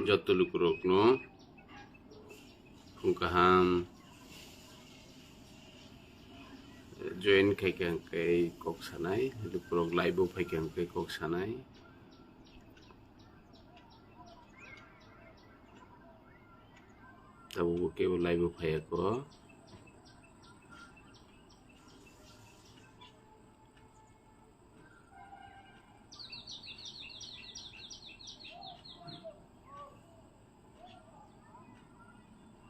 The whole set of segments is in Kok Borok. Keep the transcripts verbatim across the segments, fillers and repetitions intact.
Joto lukurokno phung kaham, join khaikha hwnkhe kok sanai, lukurok live o phaikha hwnkhe kok sanai. Tabukbo kebo live o phaiya kho.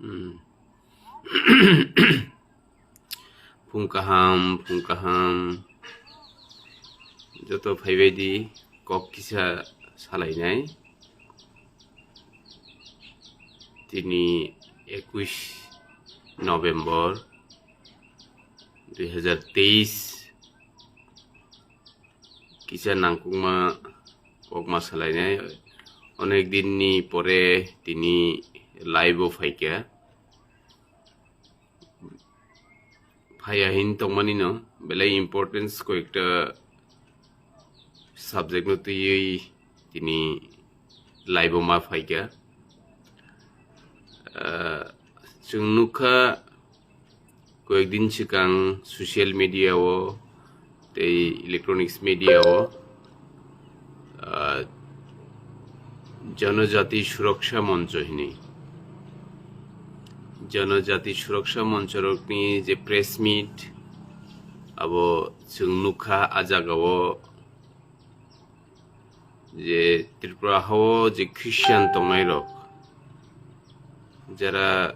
Hmm. Phung kaham, phung kaham. Joto phaibaidi kok kisa salainai. Tini ekush November dui hazar teis. Kisa nangkukma kokma salainai. Onek dinni pore tini live o phaikha. Phaiya hin tongmani no, belai importance koyekta subject no twiwi tini live o ma phaikha. Ah, chwng nukha koyekdin swkang social media o tei electronics media o, ah, Janajati Suraksha Moncho hinwi. Janajati Suraksha Moncho rokni je press meet, abo chwng nukha a jaga o je Tripura hao je Christian tongnai rok, jara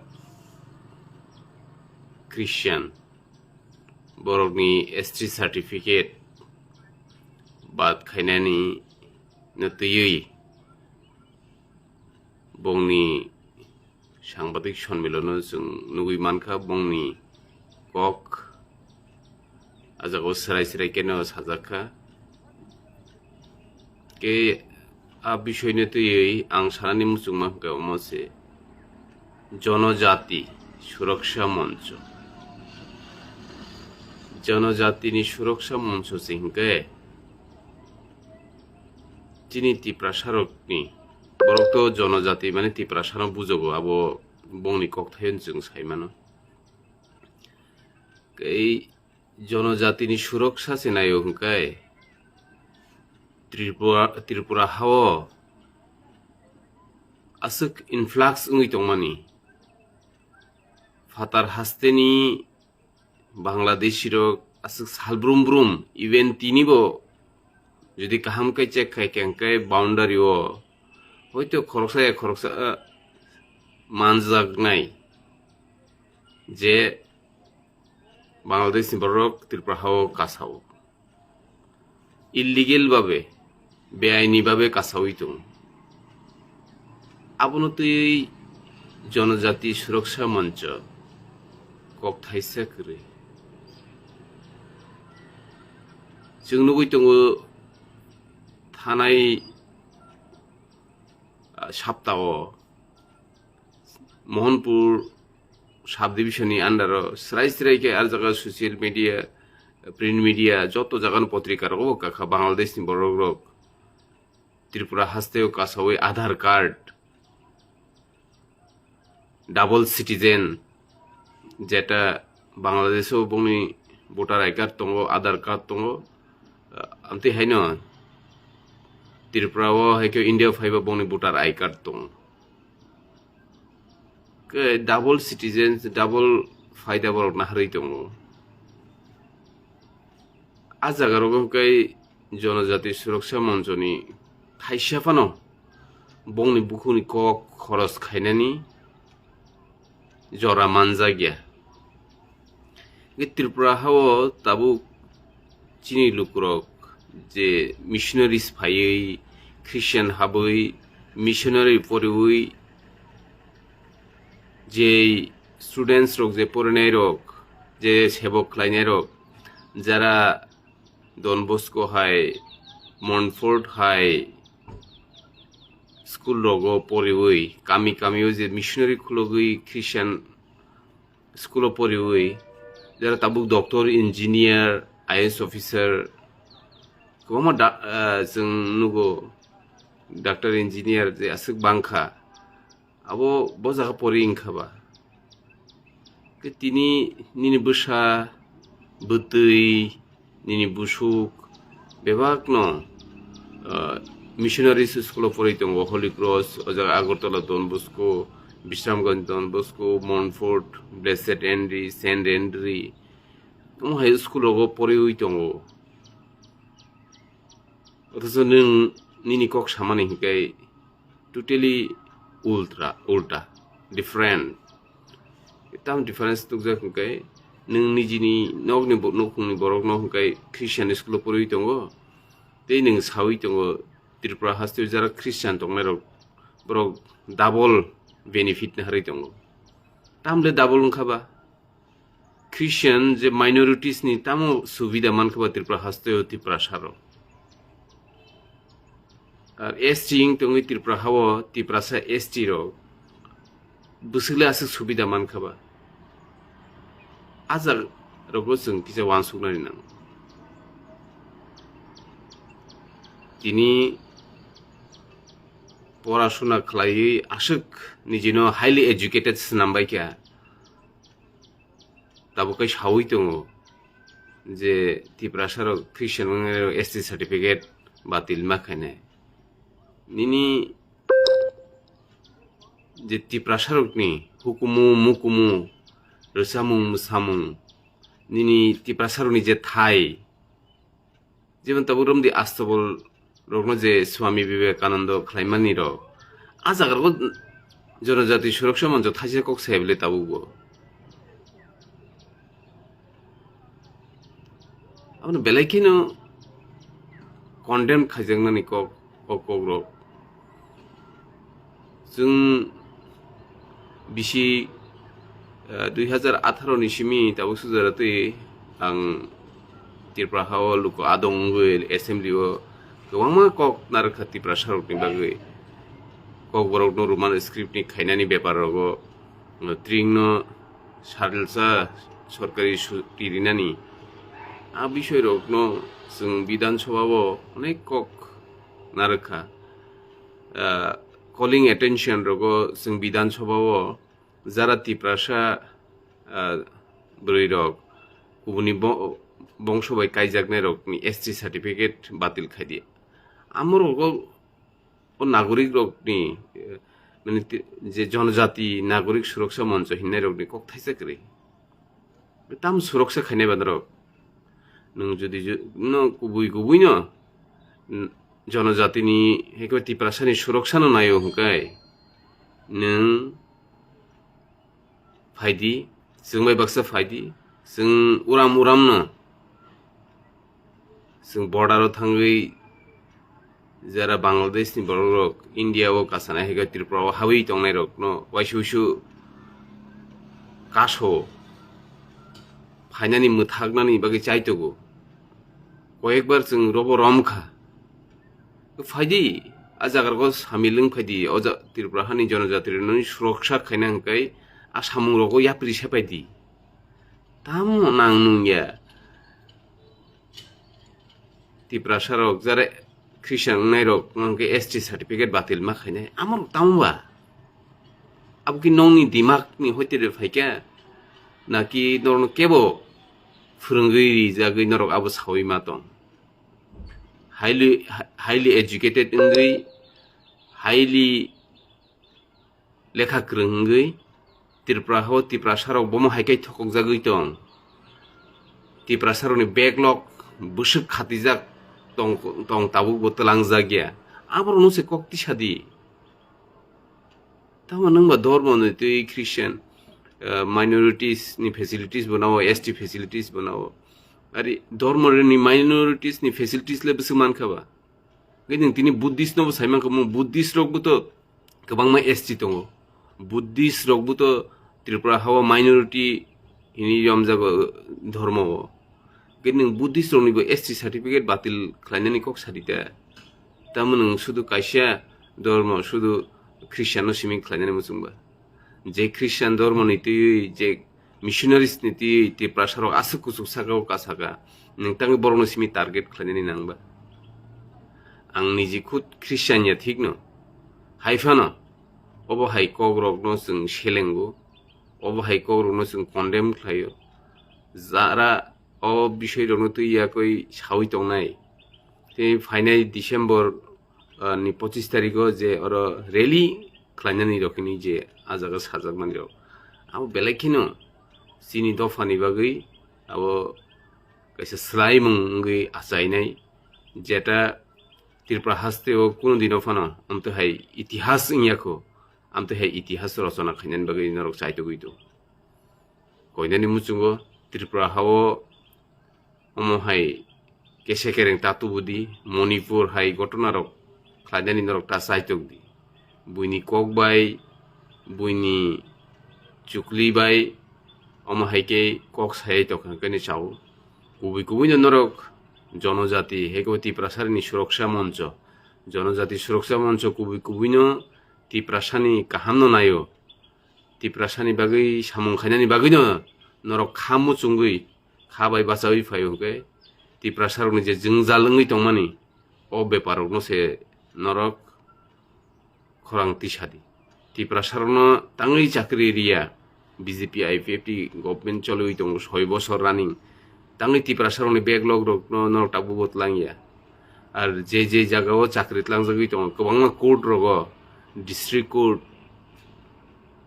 Christian, borokni S T certificate bad khainani no twiwi bongni sangbadik sonmilono chwng nugwi mankha, bongni kok a jaga o swrai swrai khe no sajak kha. Khe a bisoino twiwi ang sanani muchungma hwnkhe omo se Jonojati Suraksha Moncho. Jonojatini Suraksha Moncho se hwnkhe chini Tiprasarokni, borok to Jonojati mane Tiprasano bujogo, abo bongni kokthaino chwng saimano. Tei Jonojatini Suraksha se naio hwnkhe Tripura, Tripura hao aswk influx wngwi tongmani. Phatar hasteni Bangladeshi rok aswk sal brum brum, even tini bo jodi kaham khe check khai khe hwnkhe boundary o hoito khoroksa ya khoroksa, ah, manjaknai je Bangladesh ni borok Tripura hao kasao. Illegal babe, beaini babe kasawi tongo. Abono twi Jonojati Suraksha Moncho kok thaisa kwrwi. Chwng nugwi tongo thanai, ah, saptao Mohanpur sub division ni under o srai srai khe ar jaga social media, print media, joto jaga ni potrika rogo kakha Bangladesh ni borok rok Tripura haste o kasawi Aadhaar card, double citizen, jeta Bangladesh o bongni voter I card tongo, Aadhaar card tongo, amtwi haino Tripura o hai khe India phaiba bongni voter I card tongo. Khe double citizens, double phaida borok naharwi tongo. A jaga rogo hwnkhe Jonojati Suraksha Monchoni thaisa phano bongni bukhukni kok khoros khainani jora manjakya. Hwnkhe Tripura hao tabuk chini lukurok je missionaries phaiwi, Christian habwi, missionary poriwi, je students rok, je porinai rok, je sebok khlainai rok, jara Don Bosco hai, Montfort hai school rogo poriwi, kami kami o je missionary khulogwi Christian school o poriwi, jara tabuk doctor, engineer, I A S officer, kwbangma da-, ah, chwng nugo. doctor, engineer je aswk bangkha, abo bo jaga pori wngkha ba. Khe tini nini bwsa, bwtwi, nini busuk bebakno, ah, missionary school o pori tongo, Holy Cross, o jaga Agartala Don Bosco, Bisramganj Don Bosco, Montfort, Blessed Henry, Saint Henry, omo hai school rogo poriwi tongo. Othocho nwng nini kok samani hinkhe totally ultra, ulta, different. Tam difference tukjak hinkhe nwng nijini nokni bo-, nukhungni borokno hinkhe Christian school o poriwi tongo, tei nwng sawi tongo Tripura hasteo jara Christian tongnai rok, borok double benefit naharwi tongo. Tamle double wngkha ba? Christian je minorities ni tamo subida mankha ba Tripura hasteo Tiprasa rok. Ar S T wng tongwi Tripura hao Tiprasa S T rok bwswk le aswk subida mankha ba? Ajak rogo chwng kisa uansuknani nango. Tini porasuna khlaiwi aswk nijino highly educated swnam bai kha. Tabuk khe sawi tongo je Tiprasa rok Christian wngnairok S T certificate batil ma khainai. Nini je Tiprasa rokni hukumu, mukumu, rwchapmung, mwsamung, nini Tiprasa rokni je thai, jemon tabuk romdi Astobol rokno je Swami Vivekananda khlaimani rok, a jaga rogo Jonojati Suroksa Moncho thaisa kok sai bwle tabukbo. Abono belai kheno condemn khaijaknani kok, o kokrok. Chwng bisi, eh, dui hazar atharo ni simi tabuk sujaratwi ang Tripura hao luku adong wngwi assembly o kwbangma kok narwkha Tiprasa rokni bagwi. Kokborokno Roman script ni khainani bepar rogo, eh, tringno salsa sorkari suti rinani. A bisoi rokno chwng Bidhan Sabha o onek kok narwkha. Ah, calling attention rogo chwng Bidhan Sabha o jara Tiprasa, ah, bwrwi rok kubuni bo-, bongso bai kaijaknai rokni S T certificate batil khaidi. Amo rogo o nagorik rokni, eh, mane ti-, je Jonojati Nagorik Suroksa Moncho hinnai rokni kok thaisa kwrwi. Tam suroksa khainai ba norok. Nwng jodi ju-, no kubui kubui no, n-, Jonojatini hai khe Tiprasani suroksa no naio hwnkhe nwng phaidi, chwng bai baksa phaidi, chwng uram uram no, chwng border o thangwi jara Bangladesh ni borok rok India o kasanai hai khe Tripura o hawi tongnai rok no waisa wuisu kaso phainani mwthaknani bagwi chaitogo. Koyekbar chwng robo romkha. Phaidi, a jaga rogo samil wng phaidi, o ja-, Tripura hani Jonojati rokni suroksa khaina hwnkhe a samung rogo yapri se phaidi. Tamo nang nung ya. Tiprasa rok jare Christian wngnai rok hwnkhe S T certificate batil ma khainai. Amo rok tamo ba? Abo ki nongni dimak ni hoite de phaikha? Naki norokno kebo phwrwngwi rijagwi norok abo sawi ma tong? Highly, highly educated wngwi, highly lekha kwrwng wngwi, Tripura hao Tiprasa rok bomo hai khe thokokjagwi tong. Tiprasa rokni backlog bwswk khatijak tong, tong tabuk bo twlangjak ya. Aborokno se kok tisa di. Tamo nwng ba dormo ni twi Christian, eh, minorities ni facilities bo nao, S T facilities bo nao. Ari dormo ni minorities ni facilities le bwswk mankha ba? Hwnkhe nwng tini Buddhist no bo sai mankha, mo Buddhist rok bo to kwbangma S T tongo. Buddhist rok bo to Tripura hao minority hini yomjago dhormo o. Hwnkhe nwng Buddhist rokni bo S T certificate batil khlainani kok sadi ta. Tamo nwng sudu kaisa dormo, sudu Christian no simi khlainani muchungba. Je Christian dormo ni twi, je missionaries ni twi Tiprasa rok aswk kuchuk saka o kasaka, nwng tangwi borok no simi target khlainani nangba. Ang niji khud Christian ya thikno. Hai phano obo hai kokrokno chwng selengo, obo hai kokrokno chwng condemn khlaio. Jara o bisoi rokno twi yakoi sawi tongnai. Tei phainai December, ah, ni pochis tarikh o je oro rally khlainani rok hini je a jaga sajakmani rok. Abo belai kheno chini dophani bagwi abo kaisa swlaimung wngwi achainai, jeta Tripura haste o kunu dino phano amtwi hai itihas wngya kho, amtwi hai itihas rochona khainani bagwi norok chaitogwi tongo. Koinani muchungo Tripura hao omo hai kese kereng ta tubudi, Manipur hai gotona rok khlainani norok ta chaitok di. Buini kok bai, buini chukli bai, omo hai khe kok sayai tokha khe ni chao. Kubui kubui no norok jonojati, hai khe Tiprasari ni Suroksa Moncho, Jonojati Suroksa Moncho kubui kubui no Tiprasani kaham no naio. Tiprasani bagwi samung khainani bagwino norok kha muchungwi, kha bai bachawi phaio hwnkhe Tiprasarokni je jwngjal wngwi tongmani, o beparokno se norok khorang tisadi. Tiprasarokno tangwi chakri riya, B J P I P F T government choliwi tongo soi bosor running. Tangwi Tiprasarokni backlog rokno norok tabukbo twlangya. Ar je je jagao chakri tlangjagwi tongo, kwbangma court rogo, district court,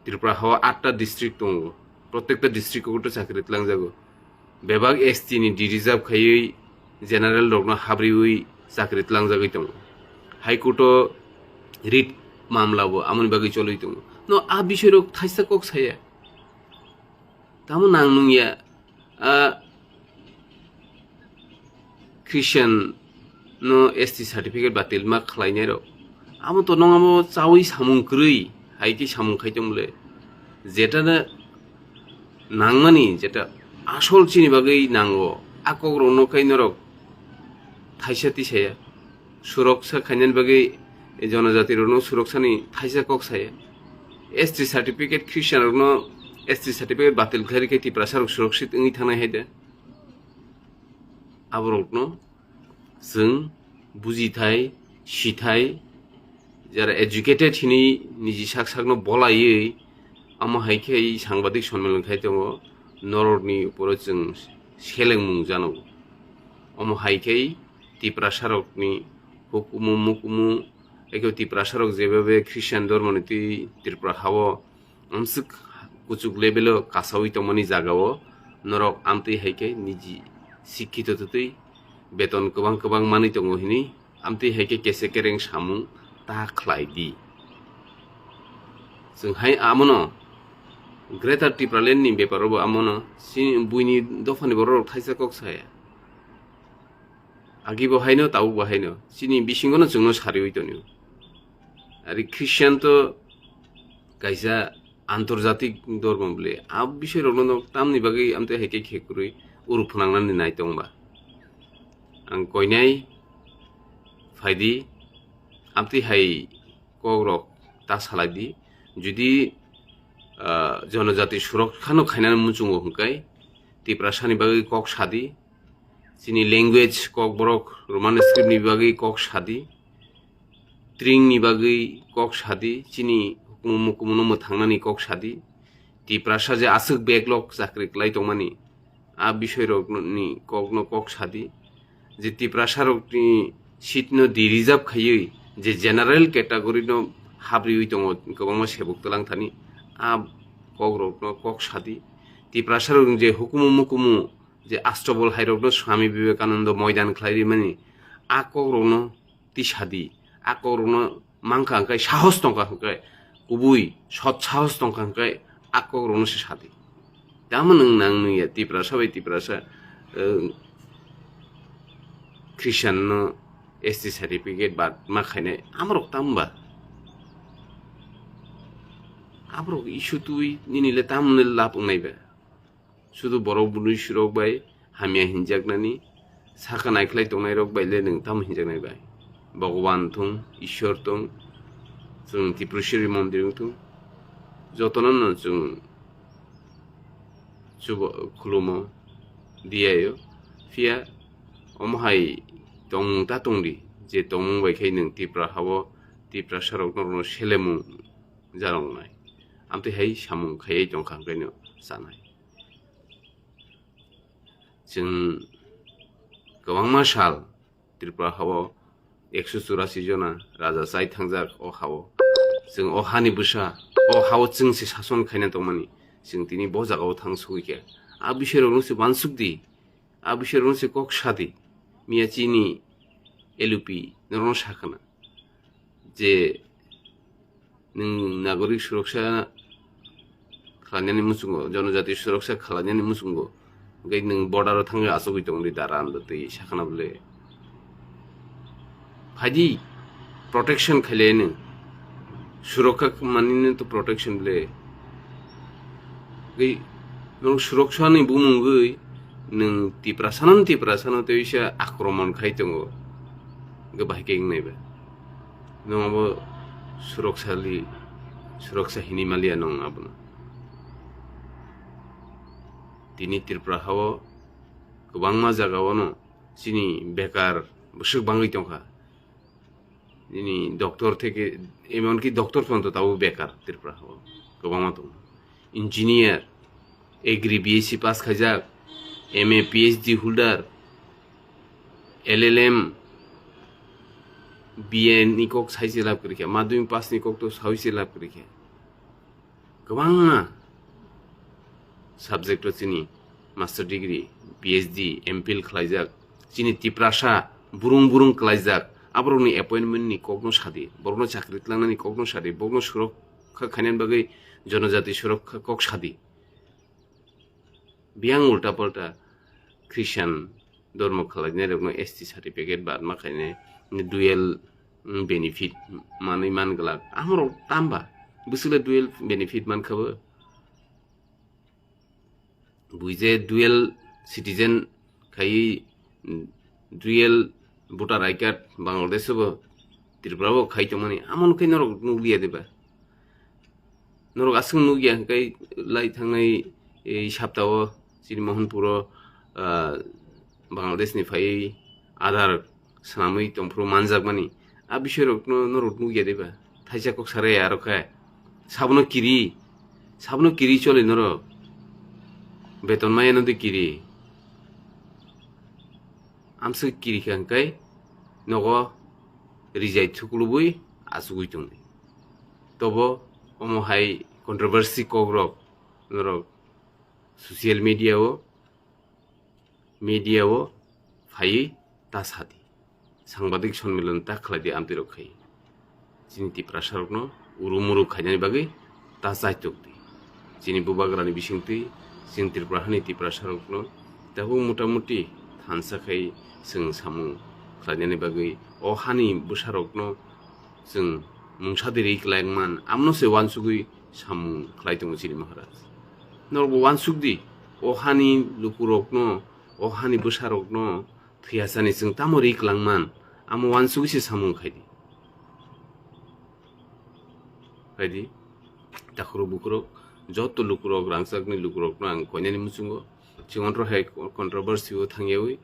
Tripura hao atta district tongo, protekta district o to chakri tlangjago. Bebak S T ni de-reserve khaiwi general rokno habriwi chakri tlangjagwi tongo. High Court o writ mamla bo amoni bagwi choliwi tongo. No a bisoi rok thaisa kok saya. Tamo nang nungya, a Christian no S T certificate batil ma khlainai rok. Amo to nong amo chawi samung kwrwi, hai khe samung khai tong bole. Jeta na nangmani, jeta asol chini bagwi nango, a kok rokno khai norok thaisa tisaya. Suroksa khainani bagwi jonojati rokno suroksani thaisa kok saya. S T certificate Christian rokno S T certificate batil khlai khe Tiprasa rok suroksit wngwi thangnai hai de. Aborokno chwng bujithai, sithai, jara educated hinwi niji sak sakno bolaiwi, amo hai khe sangbadik sonmilan khai tongo, norokni uporo chwng selengmung jano. Omo hai khe Tiprasarokni hukumu mukumu, eko Tiprasarok jebebe Christian dhormoni twi Tripura hao amswk kuchuk level o kasawi tongmani jagao norok amtwi hai khe niji sikkito twtwi beton kwbang kwbang manwi tongo hini amtwi hai khe kese kereng samung ta khlai di. Chwng hai amono Greater Tipraland ni beparo bo amono chini buini dophani borok rok thaisa kok saya. Agi bo haino, tabuk bo haino. Chini bisingo no chwngno sariwi tonio. Ari Christian to kaisa antorjatik dormo bole. A bisoi rokno no tamni bagwi amtwi hai khe khe kwrwi uru phwnangnani nai tongba. Ang koinai phaidi, amtwi hai kok rok ta salai di. Jodi, ah, jonojati surok khano khainani muchungo hwnkhe Tiprasani bagwi kok sadi. Chini language kokborok Roman script ni bagwi kok sadi, tring ni bagwi kok sadi, chini hukumu mukumu no mwthangnani kok sadi, Tiprasa je aswk backlog chakri kwlai tongmani, a bisoi rok ni kok no kok sadi, je Tiprasa rok ni seat no de-reserve khaiwi je general category no habriwi tongo kwbangma sebuk twlang thani, a kok rok no kok sadi, Tiprasa rok ni je hukumu mukumu je Astobol hai rokno Swami Vivekananda moidan khlai rimani, a kok rokno tisadi, a kok rokno mankha hwnkhe sahos tongkha hwnkhe, kubui sot sahos tongkha hwnkhe a kok rokno se sadi. Tamo nwng nang nungya Tiprasa bai Tiprasa, eh, Christian no S T certificate ba ma khainai amorok tamo ba? Aborok issue twi nini le tamo le lab wngnai ba? Sudu borok bwrwi surok bai hamya hinjaknani saka naikhlai tongnairok bai le nwng tamo hinjaknai bai? Bhagwan thung, Ishwar thung, chwng Tripureshwari mondir wng thung, jotono no chwng chuba khulumo diyaio. Phiya omo hai tongmung ta tongdi, je tongmung bai khe nwng Tipra hao Tiprasa rok norokno selemung janoknai. Amtwi hai samung khaiwi tongkha hwnkhe no chanai. Chwng kwbangma sal Tripura hao ekso churasi jona raja chai thangjak o hao. Chwng o hani bwsa, o hao chwng se sason khaina tongmani. Chwng tini bo jagao thang sugwi khe. A bisirokno se uansuk di, a bisirokno se kok sa di. Miya chini L U P norokno sa khna je nwng nagorik suroksha khlainani muchungo, jonojati suroksha khlainani muchungo, hwnkhe nwng border o thangwi achugwi tongdi dara ando twi sakhana bole. Phaidi protection khailai nwng, surokha manini to protection le. Hwnkhe nwng suroksha ni bumungwi nwng Tiprasano, Tiprasano tei bisa akromon khai tongo, hwnkhe bahai khe wngnai ba. Nwng abo suroksali, suroksa hini maliya nwng abono. Tini Tripura hao kwbangma jagao no chini bekar bwswk bangwi tongkha. Nini doctor theke, emonki doctor phano to tabuk bekar Tripura hao kwbangma tongo. Engineer, agri B S C pass khaijak, M A P H D holder, L L M, B A ni kok sai se lab kwrwi kha, madhyamik pass ni kok to sai se lab kwrwi kha. Kwbangma subject o chini master degree, P H D, M Phil khlaijak, chini Tiprasa burung burung khlaijak, aborokni appointment ni kokno sadi, borokno chakri tlangnani kokno sadi, borokno surokha khainani bagwi jonojati surokha kok sadi. Biyang ulta palta Christian dormo khlainai rokno S T certificate badma khainai dual, mm, benefit manwi man glak. Amorok tamba bwswkle dual benefit man kha bo? Bui je dual citizen khai, mm, dual voter I card Bangladesh bo Tripura bo khai tongmani, amon khai norok nukliya diba? Norok aswk nukya hwnkhe lai thangnai ei saptao chini Mohanpuro, ah, Bangladesh ni phaiwi Aadhaar swnamwi tongphuru manjakmani. A bisoi rokno norok nukya diba? Thaisa kok sarai aro khe. Sabono kiri, sabono kiri choli norok. Beton maya nw de kiri. Amswk kiri kha hwnkhe nogo rijai thuklubui achugwi tongdi. Tobo omo hai controversy kokrok norok social media o, media o phaiwi ta sadi. Sangbadik sonmilon ta khlaidi amtwi rok khai. Chini Tiprasa rokno uru muru khainani bagwi ta chaitok di. Chini bubagrani bisingtwi chini Tripura hani Tiprasa rokno tabuk mota moti thansa khai chwng samung khlainani bagwi o hani bwsa rokno chwng mungsa di ri klai man amno se wansugwi samung khlai tongo chini Maharaj. Norokbo wansuk di, o hani lukurokno, o hani bwsarokno thwiyasani chwng tamo ri klangman, amo wansugwi se samung khai di. Khai di, takhurok bukhurok, joto lukurok, rangchakni lukurokno ang koinani muchungo, chwng ontro hai controversy o thangyawi,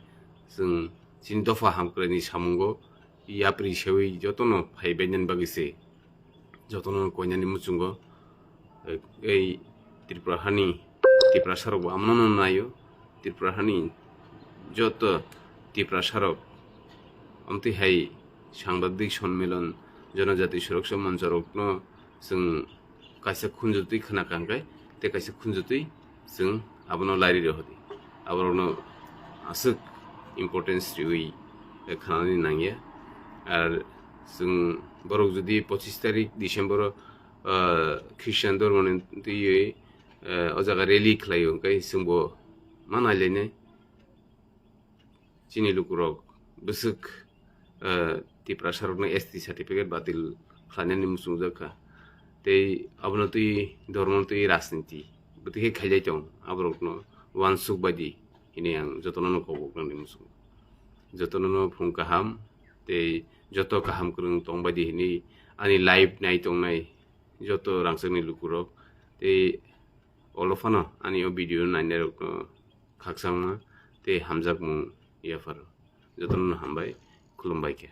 chwng chini dopha hamkraini samungo yapri sewi jotono phaibainani bagwi se. Jotono koinani muchungo, eh, ei Tripura hani Tiprasa rok bo amno no naio. Tripura hani joto Tiprasa rok amtwi hai sangbadik sonmilon, jonojati suroksha moncho rokno chwng kaisa khunjotwi khna kangkhe tei kaisa khunjotwi chwng abono lairi rw hodi. Aborokno aswk importance riwi khnanani nangya. Ar chwng borok jodi pochis tarik December o, ah, Christian dormoni twiwi, ah, o jaga rally khlaio, hwnkhe chwngbo ma nailainai. Chini lukurok bwswk, eh, Tiprasa rokno S T certificate batil khlainani muchungjak kha. Tei abono twi dormo twi rajniti bwtwi khe khailai tong, aborokno wansuk baidi hinwi ang jotono no kobok nani muchungo. Jotono no phung kaham tei joto kaham kwrwng tong baidi hinwi ani live nai tongnai joto rangchakni lukurok tei olo phano ani o video nainai rokno khakchangma tei hamjakmung yapharo. Jotono no hambai, khulumbai khe.